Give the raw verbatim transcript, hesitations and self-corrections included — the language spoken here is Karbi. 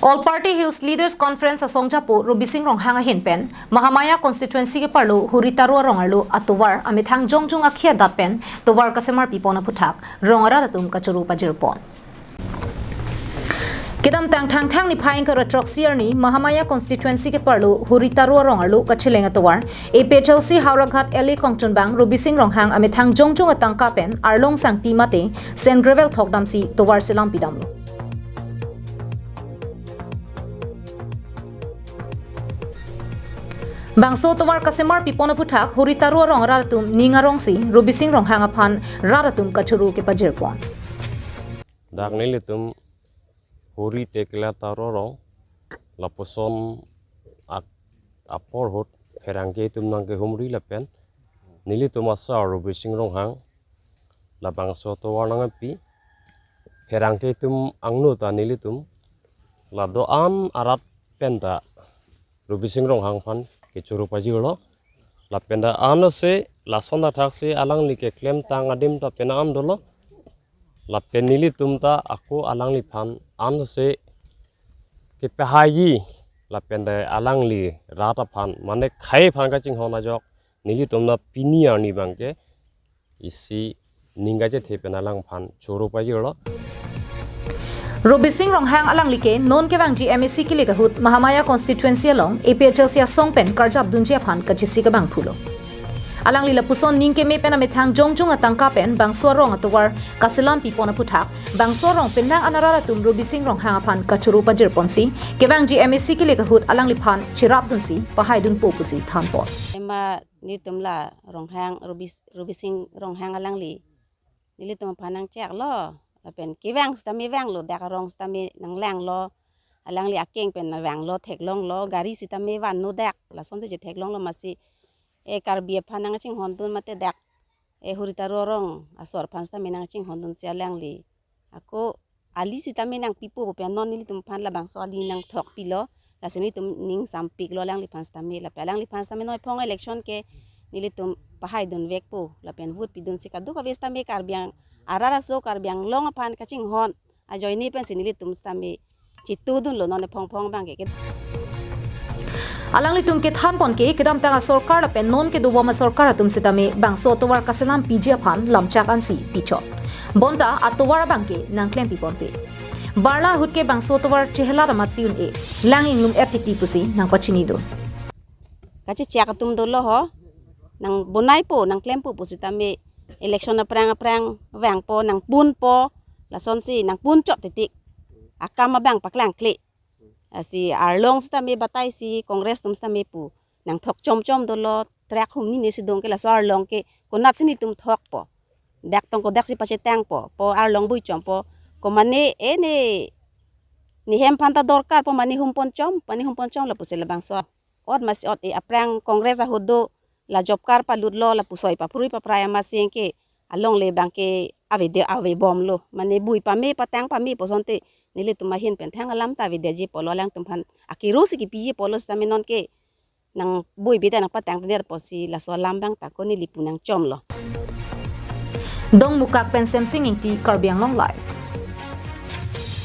All Party Hills Leaders Conference asongjapo Robising Ronghang ahin pen Mahamaya constituency keparlo Huri Taro arong arlo atovar amethang jongjung akhi adat pen tovar kasemar pipon aphuthak rong arat atum kachoro pajirpon. Kedamtang Thangthang niphai ingkoi ra throksi arni Mahamaya constituency keparlo Huri Taro arong arlo kacheleng atovar A P H L C Howraghat L A kongchunbang Robising Ronghang amethang jongjung atangka pen arlong sangti mate sand gravel thokdamsi tovar selam pidamlo. Bangso tovar kasemar pipon aphuthak Huri Taro arong arat atum ning arongsi Robising Ronghang aphan rat atum kachoro kepajirpon. Dak nelitum Huri Tekla Taro arong lapuson ak apor ahut pherangke atum nangkehumri lapen nelitum asar Robising Ronghang labangso tovar nangpi, pherangke atum angno ta nelitum la do-an arat pen ta Robising Ronghang aphan kechoro pajirlo. Lapen ta anose lason athaksi alangli keklemtang adim ta penang dolo. Lapen nelitum ta ako alangliphan anose kepahaiji lapen ta alangli rat aphan mane khei aphan kachinghon ajok nelitum ta pini arni abangke isi ning kachethe pen alangphan choro pajirlo. Robising Ronghang alangli ke non kevangji M A C kelek ahut Mahamaya constituency along A P H L C asong pen karjapdunji aphan kachesik abang pulo. Alangli lapuson ning keme pen amethang jongjung atangka pen bangso arong atovar kaselam pipon aphuthak bangso arong penang an arat atum Robising Ronghang aphan kachoro pajirponsi kevangji M A C kelek ahut alangliphan cherapdunsi pahaidunpo pusi thanpon. Ema nelitum la Ronghang, Robis-, Robising Ronghang alangli nelitum aphan nangcheklo, lapen kevang sitame vanglo, dak arong sitame nanglanglo, alangli akeng pen nangvanglo, theklonglo, gari sitame vanno dak, lasonsi chetheklonglo, masi e Karbi aphan nangchinghondun mate dak e Huri Taro arong asor aphan sitame nangchinghondunsi alangli ako ali sitame nangpipo pu pen non nelitum aphan labangso ali nangthokpilo, lasi nelitum ning sampiklo alangliphan sitame, lapen alangliphan sitame noi phong election ke nelitum pahaidunvekpo lapen vote pidunsi kadokave sitame Karbi Ang-, arat aso Karbi Anglong aphan kachinghon ajoine pensi nelitum sitame chitudunlo non ephong phong abangke. Alanglitum kethanpon ke kedamtang asorkar lapen non kedobom asorkar atum sitame bangso atovar kaselam piji aphan lamchak ansi pichot. Bonta atovar abangke nangklem piponpe. Barla ahut ke bangso atovar chehelat amatsi un-e, lang inglum F T T pusi nangpachinidun. Kachechak atum dolo ho, nangbonaipo, nangklempo pusitame election aphrang aphrang vangpo, nangpunpo, lasonsi nangpunchot titik akam abang paklangkle. Lasi arlong sitame bataisi Congress atum sitame pu nangthok chomchom dolo, track humni ne sidong ke laso arlong ke konatsi nelitum thokpo. Dak tong kodaksi pachetangpo, po arlong bui chompo, ko mane e ne, ne hem aphan ta dorkarpo, mane humpon chom, mane humpon chom lapusi labangso ot masi ot e aphrang Congress ahut do la job card palutlo, lapu soi paphrui paprai amatsi ke alongle abangke avede avebomlo. Mane bui pame patang pame pu asonte nelitum ahin pen thang alam ta avedetji pulo, alangtum aphan akiru si kipiji pulo sitame non ke nangbuibi ta nangpatangteder pusi laso alam abang ta ko neli pu nangchomlo. Dongmukak pen Semsing Ingti, Karbi Anglong Live.